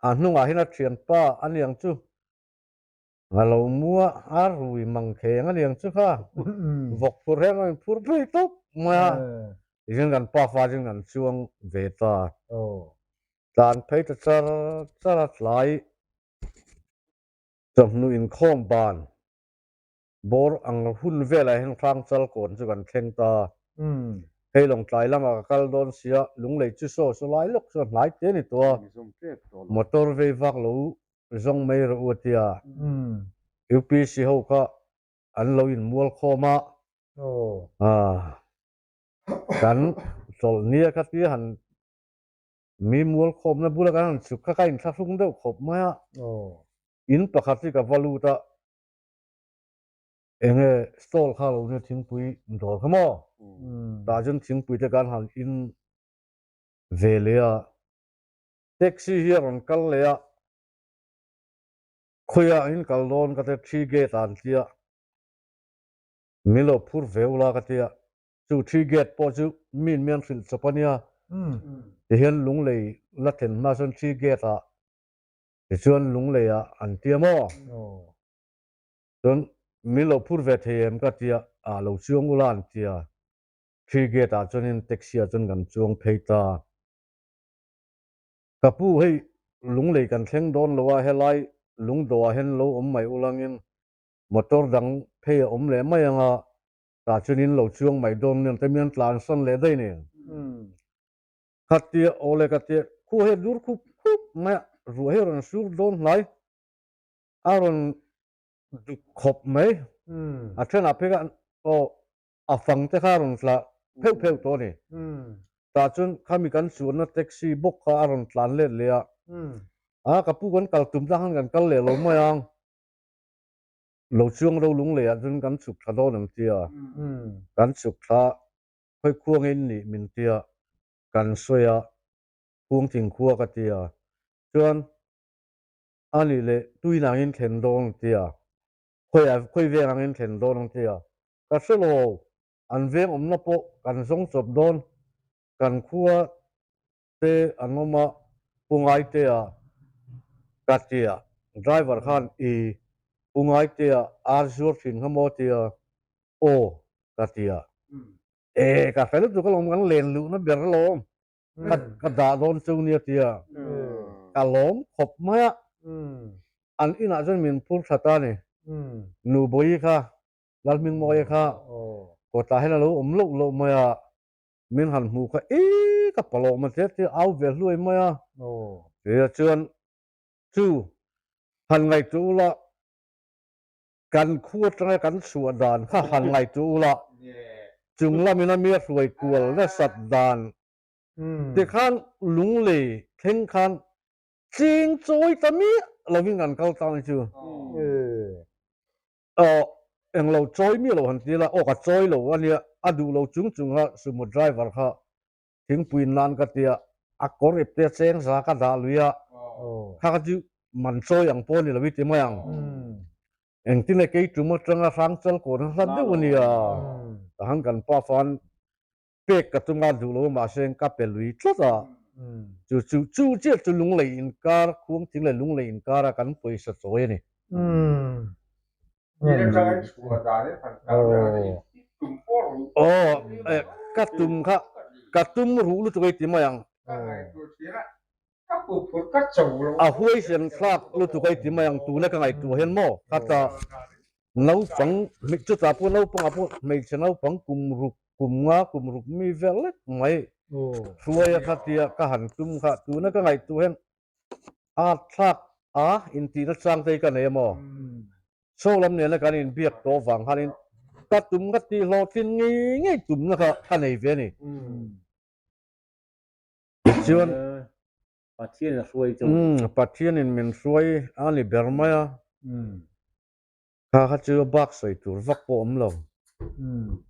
a hnungah hian a thianpa a niang chu a lo mu a, a rui mang kheng a niang chu kha vawk phur hian a inphur phei tawp mai a, tichuan kan pafa chuan kan chuang ve ta. Tlan phei ta char char a tlai chawhnu inkhawm ban bawr ang hun velah hian Hrangchal kawn chu kan thleng ta. Hei Lawngtlai lamah ka kal dawn sia, Lunglei chu saw saw lai lawk chuan hnai te a ni tawh a, motor vei vak lo zawng mai rawh u a ti a. UPC ho kha an lo inmual khawm a, kan chawlh nia kha tia han Mi mual khawmna bula kan han chhuk kha ka inthlahrung deuh khawp mai a, in pakhat hi ka va lut a, enge stall kha lo nia thingpui dawr kha maw, tah chuan thingpui te kan han in ve leh a, taxi hi a rawn kal leh a, khawiah in kal dawn ka tia three gate ah an tia, min lo phur ve ula ka tia. Chu Tree Gate pawh chu min mian hrilh chawp a nia. Tihian Lunglei la thlen hma chuan Tree Gate ah tichuan Lunglei ah an tia maw? Chuan min lo phur ve thei em ka tia, ah lo chuang ula an tia. Tree Gate ah chuanin taxi ah chuan kan chuang phei ta. Ka pu hei Lunglei kan thleng dawn lo a, helai Lungdawh ah hian lo awm mai ulangin motor dang phei a awm leh mai ang a, Tah chuan in lo chuang mai dawn nen te mian tlan san leh daih nen. Kha tia aw le ka tia khu he dur khup khup mai a, ruah hi a rawn sur dawn hlai, a rawn duk khawp mai. A thenah phei kha aw a fang te kha a rawn tla pheuh pheuh tawh a ni. Tah chuan khami kan chuanna taxi bawk kha a rawn tlan let leh a, a ka pu kan kal tum tlang khan kan kal leh lo mai ang. Lo chuang ro lunglei ah chuan kan chhuk thla dawn ang tia, kan chhuk thla khawi khuang in nih min tia, kan sawi a, khuangthing khua ka tia, chuan a nih leh tuin ang in thlen dawn ang tia, khawi ah khawi veng ang in thlen dawn ang tia, ka hre lo, an veng awmna pawh kan zawng chawp dawn, kan khua te an awm a, Pu Ngaitea ka tia, driver khan i Pu Ngaitea ar zuar thin kha maw tia, aw ka tia, e ka hre lutuk alawm kan len luhna ber alawm, ka ka dah dawn chu nia tia, ka lawm khawp mai a, an inah chuan min phur tha ta ni, Nubawi kha Lalhmingmawia kha kawtah hian a lo awm loh loh mai a. Min han hmuh kha i ka palawm a tia tia au ve hluai mai a. Tia chuan chu han ngaihtuah ula kan khu atanga kan chhuah dan kha han ngaihtuah ula chung lamin a mi a hruai kual nasat dan tikhan lunglei thleng khan ching chawi ta miah lovin kan kal tlang chu. Aw, englo chawi miah lo han ti la, aw ka chawi lo a nia, a duh lo chung chung kha sumo driver kha thingpui nan ka tia, a kawr ip te cheng za ka dah lui a, kha kha chu man chawi ang pawh a ni lo i ti mai ang. Engtin nge kei tum atanga hrangchal kawn kha hlat deuh a nia, tahan kan pa fan pek ka tum a duh lo mahse ka pe lui tlat a, chu chu chu chiah chu lunglei inkar khuangthing leh lunglei inkar a kan pawisa chawi a ni. Aw ka tum kha ka tum ruh lutuk ei ti mai ang. A huaisen thlak lutuk ei ti mai ang tuna ka ngaihtuah hian maw khata naupang chutah pawh naupangah pawh hmeichhe naupang kum ruk kum nga kum ruk mi vel lek mai hruaia kha tia ka han tum kha tuna ka ngaihtuah hian a thlak a intihna chang te hi ka nei a maw Saw lam nena kan inbiak tawh vang khanin ka tum ka tih hlawhtlin ngei ngei tumna kha ka nei ve a ni. Tichuan Pathianin a hruai chu. Pathianin min hruai a ni ber mai a. Kha kha chu a bak sawi tur vak pawh awm lo.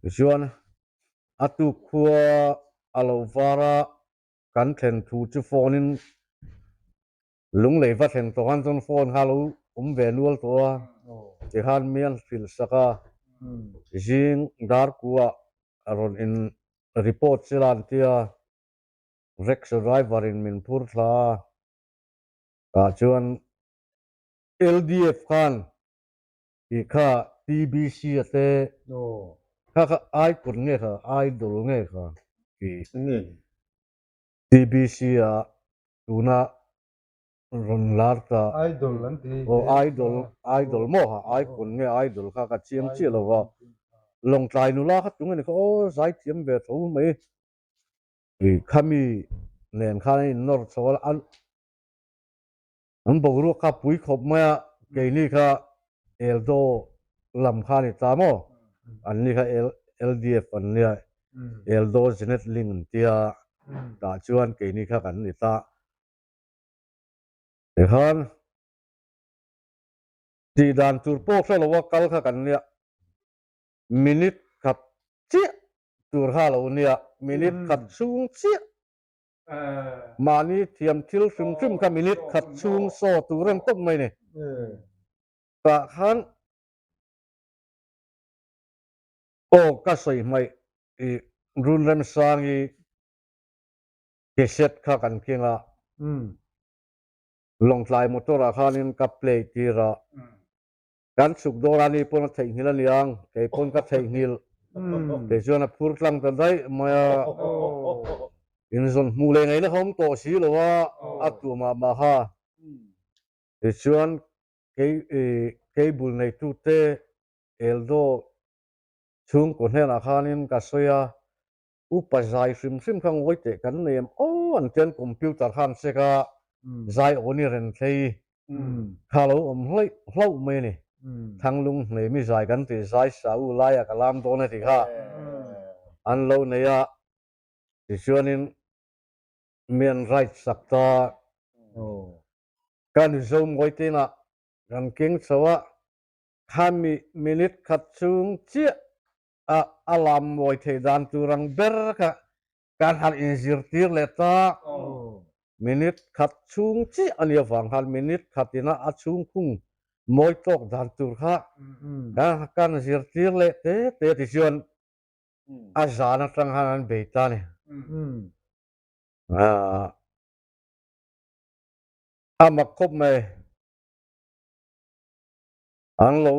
Tichuan a tuk khua a lo var a, kan thlen thu chu phone in Lunglei va thlen tawh khan chuan phone kha a lo awm ve nual tawh a, tikhan mi an hrilh sak a, zing darkuah a rawn in report sela an ti a, rickshaw driver in min phur thla a, tah chuan LDF khan tih kha TBC a te kha kha icon nge kha idol nge kha tih TBC a. Tuna rawn lar ta. Idol an ti. Aw idol, idol maw ha, icon nge idol kha ka chiang chiah lo va. Lawngtlai nula kha tung a ni kha aw zaithiam ve tho mai. Khami nen khan an innawr chho a, an boruak kha pui khawp mai a, keini kha Eldo lam kha a ni ta maw, anni kha LDF an nia, Eldo Zenet Ling an tia, tah chuan keini kha kan ni ta. Tikhan tih dan tur pawh hre lo a kal kha kan nia, minute khat chiah tur kha a lo nia, minute khat chhung chiah mahni thiam thil hrim hrim kha minute khat chhung saw tur em tawp mai ni. Tah khan aw ka sawi hmaih i Run Remsangi cassette kha kan keng a, Lawngtlai motor ah khanin ka play tir a, Kan chhuk dawn a ni pawn a theihnghilh a niang, kei pawn ka theihnghilh. Kei chuan a phur tlang ta daih mai a, inzawn hmuh leh ngaihna kha awm tawh si lo a, a tuah mah mah kha. Tichuan kei cable neitute Eldo chhungkaw hnenah khanin ka sawi a, Upa zai hrim hrim kha ngawi teh kan nei em aw an tian computer kha an check a, zai aw ni ren thlei kha lo awm hlaih hlauh mai a ni. Thanglung hnemi zai kan tih zai sa u laia ka lam dawn a ti kha an lo nei a, tichuanin mi an write sak ta. Ka Mizo ngawi te inah kan keng chho a, khami minute khat chhung chiah a a lam mawi theih dan tur ang ber kha kan han inzirtir leh ta. Minute khat chhung chiah a nih avang khan minute khat ina a chhung khung mawi tawk dan tur kha kan kan zirtir leh te te tichuan a zan atang khan an bei ta a ni. A mak khawp mai. An lo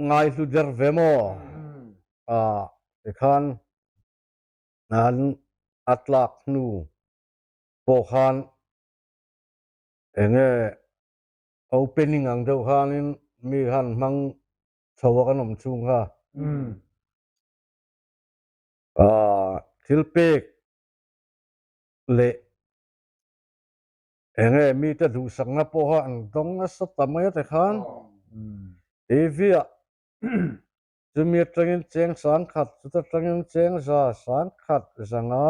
ngai hlu der ve maw? Ah, tikhan an a tlak hnu pawh khan enge opening ang deuh khanin mi khan hmang chho a kan awm chhung kha. Ah, thil pek leh Enge mite duhsakna pawha an dawng nasa ta mai a ti khan TV ah chumi atangin cheng sangkhat chuta tangin cheng za sangkhat zanga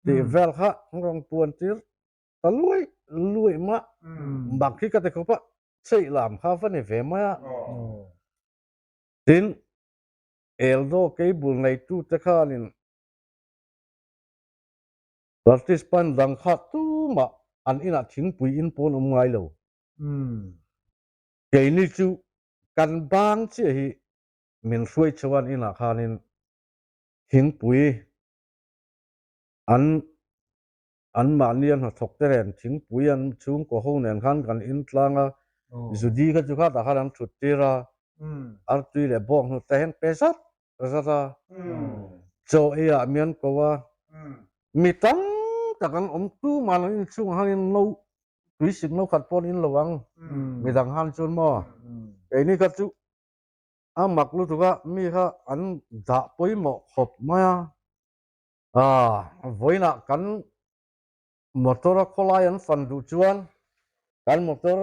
tih vel kha an rawn puan tir ta luai luai mah bak hi ka ti khawp a chei lam kha va ni ve mai a tin Eldo cable neitute khanin Participant dang kha tumah an inah thingpui in pawn awm ngai lo. Keini chu kan bang chiah hi min hruai chho an inah khanin thingpui an anmahni a hnathawk te nen thingpui an chhungkaw ho nen khan kan in tlang a, Judy kha chu khatah khan an thut tir a, artui leh bawk hnute hian pe zat zat a, chaw ei ah mian ko a, mi tam tak an awm tumah an inchhungah khan in no tuisik no khat pawh an in lo ang, midang khan chuan maw keini kha chu a mak lutuk a, mi kha an dah pawimawh khawp mai a, ah vawiinah kan motor a khawlai an fan duh chuan kan motor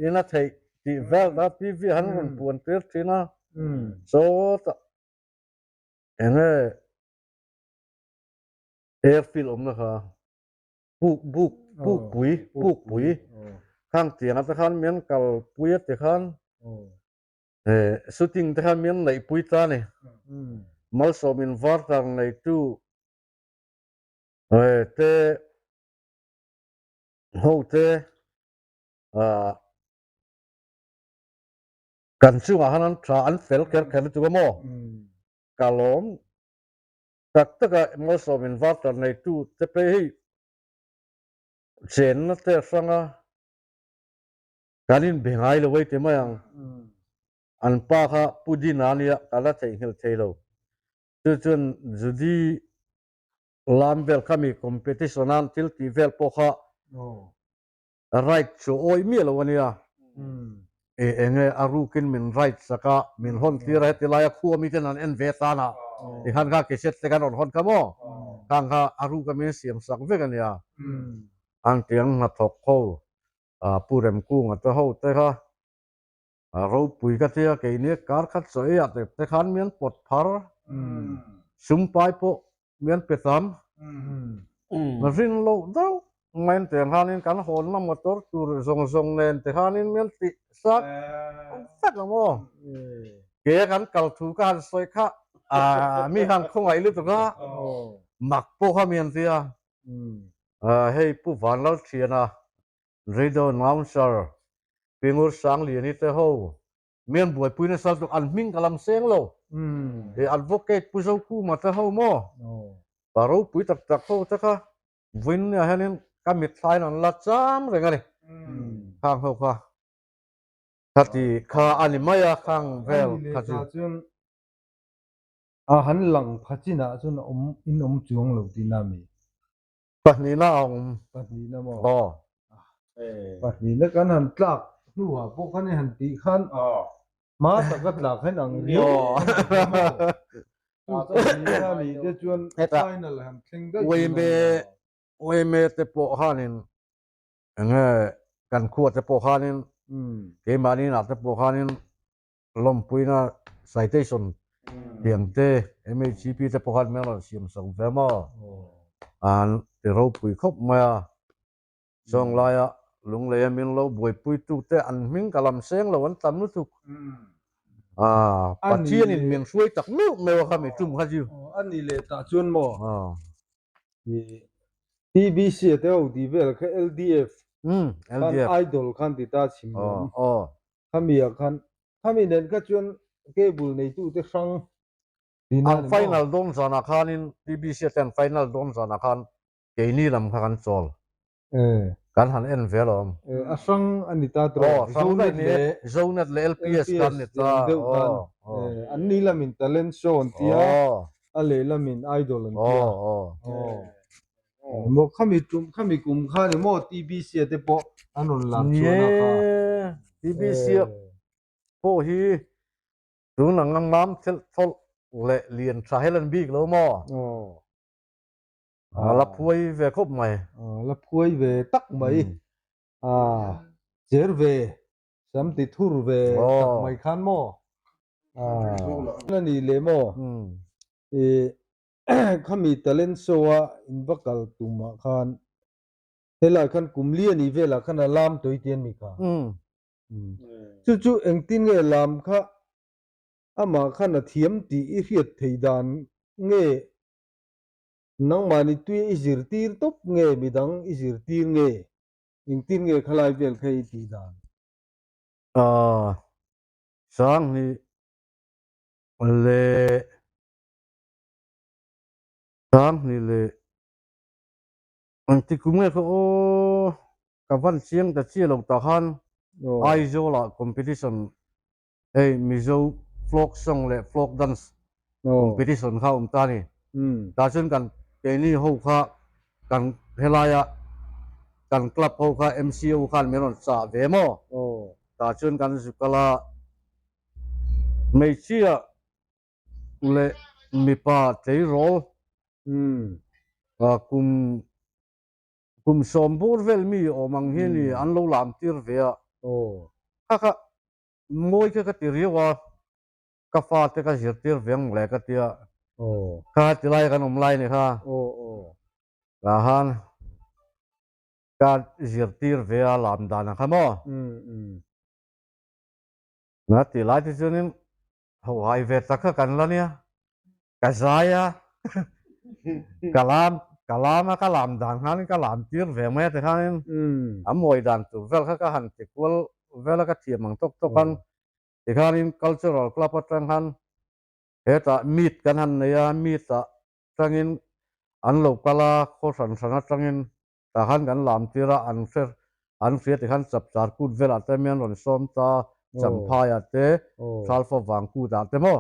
in a theih tih vel ta TV han rawn puan tir thin a sawtah enge airfield awmna kha puk buk pukpui pukpui khang tiang ata khan mian kalpui a ti khan shooting te khan mian neihpui ta a ni malsawm inverter neitu He te ho te ah kan chungah khan an tha an fel kher kher lutuk a maw? Ka lawm tak tak a malsawm inverter neitu te phei hei chenna te a hrang a, kan inbe ngai lo ei ti mai ang. An pa kha Pu Dina a nia ka la theihnghilh thei lo. Chu chuan Judy Lam vel kha mi competition a thil tih vel pawh kha. Right chu awih miah lo a nia. E enge a rukin min right sak a, min hawn tir a, heti laia khua miten an en ve tan a, tikhan kha cassette te kan rawn hawn kha maw? Khang kha a ruka min siam sak vek a nia. Ang tiang hnathawk ho, Pu Remkunga te ho te kha ropui ka tia keini kar khat chaw ei ah te khan mian pawt phar, sumpai pawh mian pe tam, rin loh deuh mai an tiang khanin kan hawnna motor tur zawng zawng nen te khanin mian tih sak vek ang maw? Ke kan kal thu ka han sawi kha mi han khawngaih lutuk a, mak pawh kha mian tia, hei Pu Vanlalthiana Radio announcer Pingur Sangliani te ho mian buaipui nasa lutuk an hming ka lam seng lo. He advocate Pu Zokhuma te ho maw pa ropui tak tak ho te kha vawiin ah hianin ka mitthlain an la cham reng a ni. Khang ho kha khati kha a ni mai a khang vel kha chu. A han lang pha chinah chuan awm in awm chuang lo tihna a mi? Pahnihna a awm. Pahnihna maw? Aw. Pahnihna kan han tlak hnuah pawh khan i han tih khan hma taka tlak hian ang riau pahnihna nih te chuan final han thleng daih thin a. Uaime te pawh khanin enge kan khua te pawh khanin keimahni inah te pawh khanin Lawmpuina citation tiang te MHCP te pawh khan min rawn siam sak ve maw? An ti ropui khawp mai a. Chawng laia Lungleia min lo buaipuitu te an hming ka lam seng lo an tam lutuk. Aa Pathianin min hruai tak meuh meuh a kha mi tum kha chu. A ni leh tah chuan maw? TBC a te ho tih vel kha LDF khan idol khan ti ta chim lam. Khami ah khan, khami nen kha chuan cable neitute hrang tihna a ni maw? An final dawn zanah khanin TBC te an final dawn zanah khan keini lam kha kan chawl. Kan han en ve alawm. A hrang a ni ta tawh. Aw, hrang daih ni e. Zonet leh LPS khan ni ta. Deuh khan. An ni lamin talent show an tia, a lehlamin idol an tia. Maw khami tum khami kum khan emaw TBC a te pawh an rawn lar chuan a kha. Nie TBC a pawh hi tun ang ang mam thelh thawlh leh lian tha hel an bik lo maw? A la phuai ve khawp mai. A la phuai ve tak mai. A cher ve sam ti thur ve tak mai khan maw? A ni leh maw? I Khami talent show a in va kal tumah khan helai khan kum li a nih velah khan a lam tawih ti a ni kha. Chu chu engtin nge lam kha amah khan a thiam tih i hriat thei dan nge nangmahni tui i zirtir tawp nge midang i zirtir nge engtin nge khalai vel kha i tih dan? Aaa Sanghnih leh Sanghnih leh engtik kum nge kha aw ka van chiang ta chiah lo tah khan Aizawl ah competition hei Mizo folk song leh folk dance competition kha a awm ta a ni. Tah chuan kan keini ho kha kan helaia kan club ho kha MCO khan min rawn chah ve maw? Tah chuan kan zu kal a hmeichhia leh mipa tleirawl kum kum sawm bur vel mi awm ang hi ni an lo lam tir ve a kha kha mawi kha ka ti riau a ka fate ka zirtir ve ang le ka tia kha tilai kan awm lai ni kha tah khan ka zirtir ve a lam dan ang kha maw. Na ti lai te chuanin ho hai ve tak kha kan la nia, ka zai a, ka lam ka lam a, ka lam dan khanin ka lam tir ve mai a ti khanin a mawi dan tur vel kha ka han ti kual vel a ka thiam ang tawk tawk khan tikhanin cultural club atang khan hetah meet kan han nei a, meet ah tangin an lo kal a, khaw hran hran atangin Tah khan kan lam tir a, an hre an hria ti khan chapchar kut velah te mian rawn sawm ta, Champhaiah te, Thalfa vang kutah te maw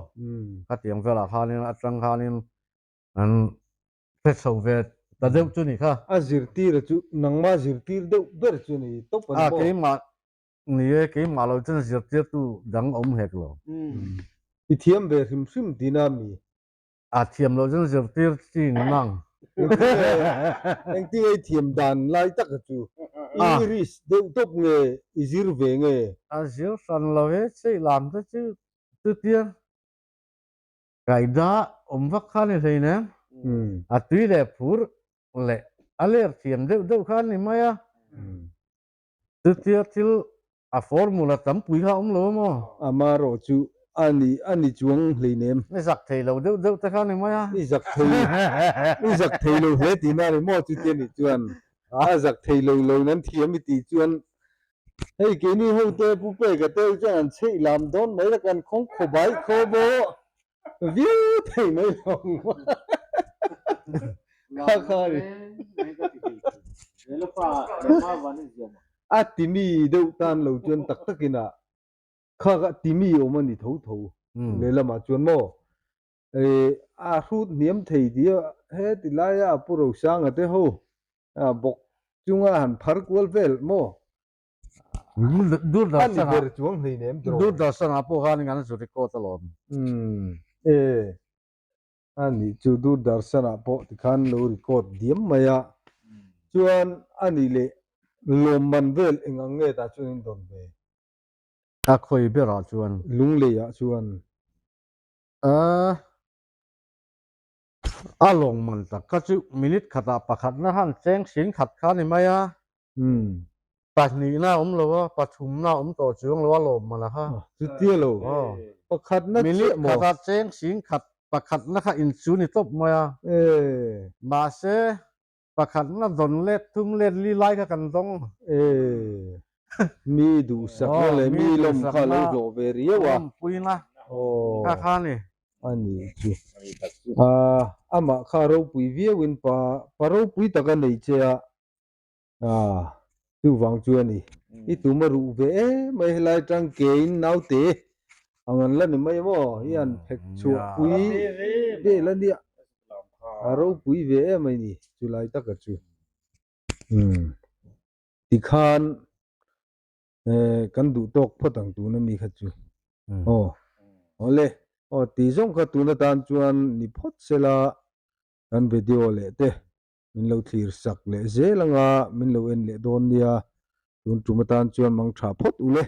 khatiang velah khanin atang khanin an hre chho ve. ta deuh chu ni kha. A zirtira chu nangma zirtir deuh ber chu ni tawp a ni maw? A keimah ni e, keimah lo chuan zirtirtu dang awm hek lo. I thiam ve hrim hrim tina mi? A thiam loh chuan zirtir chi ni mang. Engtin nge i thiam dan lai taka chu? I risk deuh tawp nge i zir ve nge? A zir hran lo e, chei lam te chu chutia kaida awm vak kha ni hleinem. A tui leh phur leh a ler thiam deuh deuh kha a ni mai a. Chutia thil a formula tampui kha a awm lo a maw? Amaherawh chu a ni a ni chuang hleinem. I zak thei lo deuh deuh te kha a ni mai a. I zak thei i zak thei lo hle tihna a ni maw chutia nih chuan a zak thei lo lo in an thiam i tih chuan hei keini ho te Pu Peka te chuan an chheih lam dawn mai la kan khawng khaw bai khaw bawh Viau thei mai lo kha kha ni. A timi deuh tan lo chuan tak takin a kha kha timi awm a ni tho tho lehlamah chuan maw a hrut hniam thei tih a heti laia a pu Rosanga te ho bawk chunga han phar kual vel maw A ni ber chuang hleinem tiraw? Doordarshan-ah pawh khan an zu record alawm. Umm e, a nih chu Doordarshan-ah pawh tikhan lo record diam mai a. Chuan a nih leh lawmman vel eng ang nge tah chuan in dawn ve? A khawi berah chuan. Lungleiah chuan. A, a lawngman tak kha chu minute khatah pakhatna khan cheng hring khat kha a ni mai a. Umm. Pahnihna a awm lo a, pathumna a awm tawh chuang lo a lawmman a kha. Chutia lo. Pakhatna chiah maw? Minute khata cheng sing khat pakhatna kha inchu ni tawp mai a. Ee. Mahse, pakhatna dawn let thum let li lai kha kan dawng. Ee. Mi duhsakna leh mi lawm kha lo hlawh ve riau a. Lawmpuina kha kha a ni. A ni chu. Amah kha ropui viauin pa pa ropui tak a nei che a. Ah, chuvang chu a ni. I tum a ruh ve em mai helai atang kein naute ang an la ni mai maw? I han phek chhuah pui vel a nia. A ropui ve em mai ni chulai taka chu. Umm, tikhan eh kan duh tawk phawt ang tuna mi kha chu. Aw, awle, aw tih zawng kha tun atan chuan ni phawt sela kan video leh te. Min lo thlir sak leh zel anga min lo en leh dawn nia, tun tum atan chuan mang tha phawt u le.